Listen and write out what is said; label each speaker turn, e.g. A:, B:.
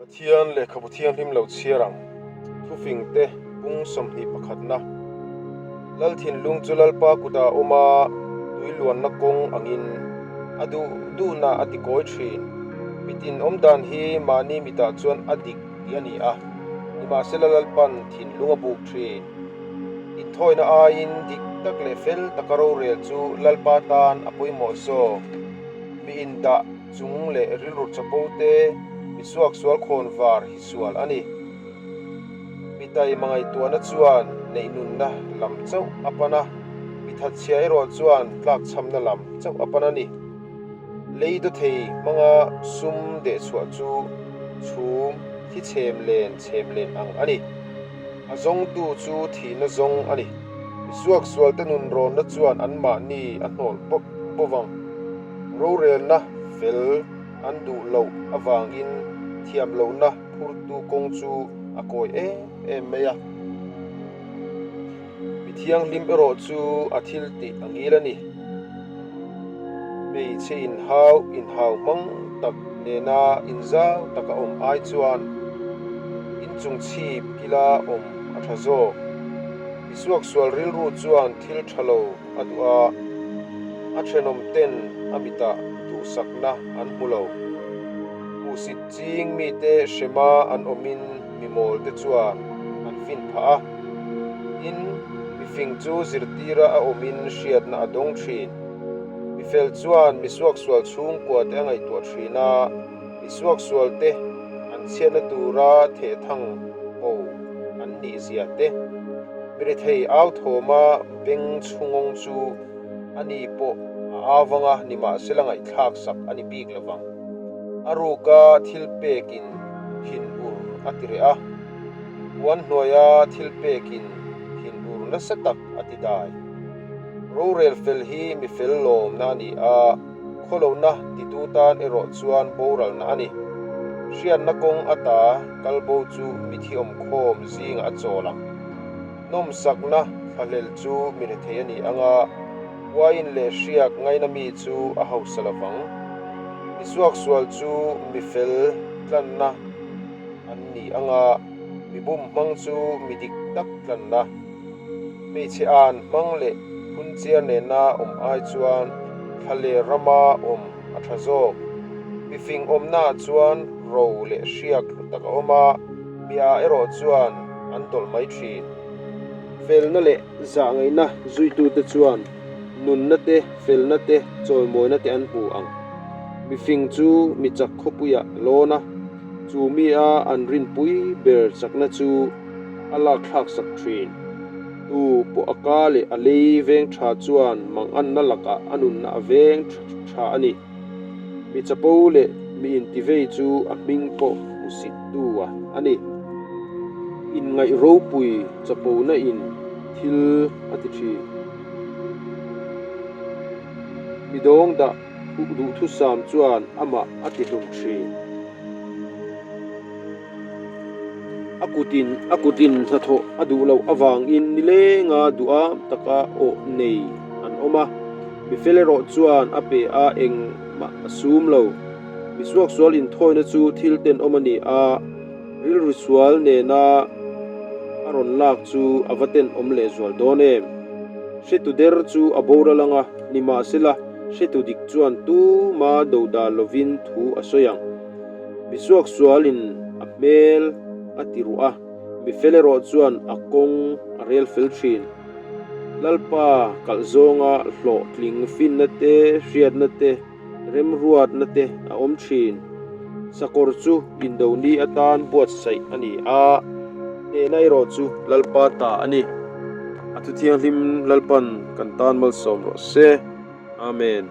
A: Pathian lehkhabu thianghlim lo chhiar ang, thufingte pung 20 pakhatna. Lal thinlung chu Lalpa kutah a awm a, tui luanna kawng angin a duh duhna a ti kawi thin. Mitin awm dan hi mahni mitah chuan a dik tih a ni a, nimahsela Lalpan thinlung a buk thin. Inthawina aiin dik tak leh fel taka rorel chu Lalpa tan a pawimawh zawk. Mi indah chung leh rilru chapo te mi suaksual khawn var hi sual a ni. Mi taima ngaihtuahna chuan neih nunna lam chauh a pan a, mi thatchhia erawh chuan tlakchhamna lam chauh a pan a ni. Lei dawthei hmanga sum dehchhuah chu chhum thi chhem len chhem len ang a ni. A zawngtu chu thihna zawng a ni. Mi suaksualte nunrawnna chuan anmahni a hnawl pawp pawp ang. Rorelna fel an duh loh avangin thiam lohna phurtu kawng chu a kawi em em mai a. Mi thianghlim erawh chu a thil tih a ngil a ni. Hmeichhe inhau inhau hmang tak nena inzau taka awm ai chuan inchung chhip kila awm a tha zawk. Mi suaksual rilru chuan thil tha lo a duh a, a thenawm ten a mitah duhsakna an hmu lo. Hmuhsit ching mite hrema an awmin mi mawl te chuan an fin phah a, tin, mi fing chu zirtira a awmin hriatna a dawng thin. Mi fel chuan mi suaksual chhungkua te a ngaihtuah thin a, mi suaksual te an chhiatna tura thehthang bo an nih zia te, mi rethei au thawma beng chhungawng chu a ni pawh a au vanga nimahsela ngaihthlak sak a ni bik lovang. A ruka thil pekin thinur a ti reh a, puan hnuaia thil pekin thinur nasa tak a ti dai. Rorel fel hi mi fel lawmna a ni a, khawlohna titu tan erawh chuan boralna a ni. Hriatna kawng ata kalbo chu mithi awmkhawm zingah a chawl ang. Nawmsakna thlahlel chu mi rethei a ni ang a, uaiin leh hriak ngaina mi chu a hausa lo vang. Mi suaksual chu mi fel tlanna an ni ang a, mi bum hmang chu mi dik tak tlanna. Hmeichhe an hmang leh phunchiar nena awm ai chuan thla leh rama awm a tha zawk. Mi fing awmnaah chuan ro leh hriak hlu tak a awm a, mi ah erawh chuan an dawlh mai thin. Felna leh zahngaihna zuitute chuan nunna te, felna te, chawimawina te an hmu ang. Mi fing chu mi chak khawpuiah a lawn a, chu mi a an rinpui ber chakna chu a lak thlak sak thin. Tu pawh a ka leh a lei veng tha chuan manganna lakah a nunna a veng tha a ni. Mi chapo leh mi intivei chu a hming pawh hmusit tu a a ni. Inngaih ropui chapona in thil a ti thin. Mi dawng dah duhthusam chuan amah a ti hlum thin. A kutin a kutin hnathawh a duh loh avangin nilenga duham taka awh nei an awm a, mi fel erawh chuan a pe a engmah a sum lo. Mi suaksual inthawina chu thil tenawm a ni a, rilru sual nena a rawn lak chu a va tenawm lehzual dawn em? Hretu der chu a boral ang a, nimahsela hretu dik chuan tuma dodal lovin thu a sawi ang. Mi suaksualin a hmel a ti ruh a, mi fel erawh chuan a kawng a rel fel thin. Lalpa kalh zawnga hlawhtling finna te, hriatna te, remruatna te a awm thin. Sakawr chu indoni atan buatsaih a ni a, hnehna erawh chu Lalpa ta a ni. A thu thianghlim Lalpan kan tan malsawm rawh se. Amen.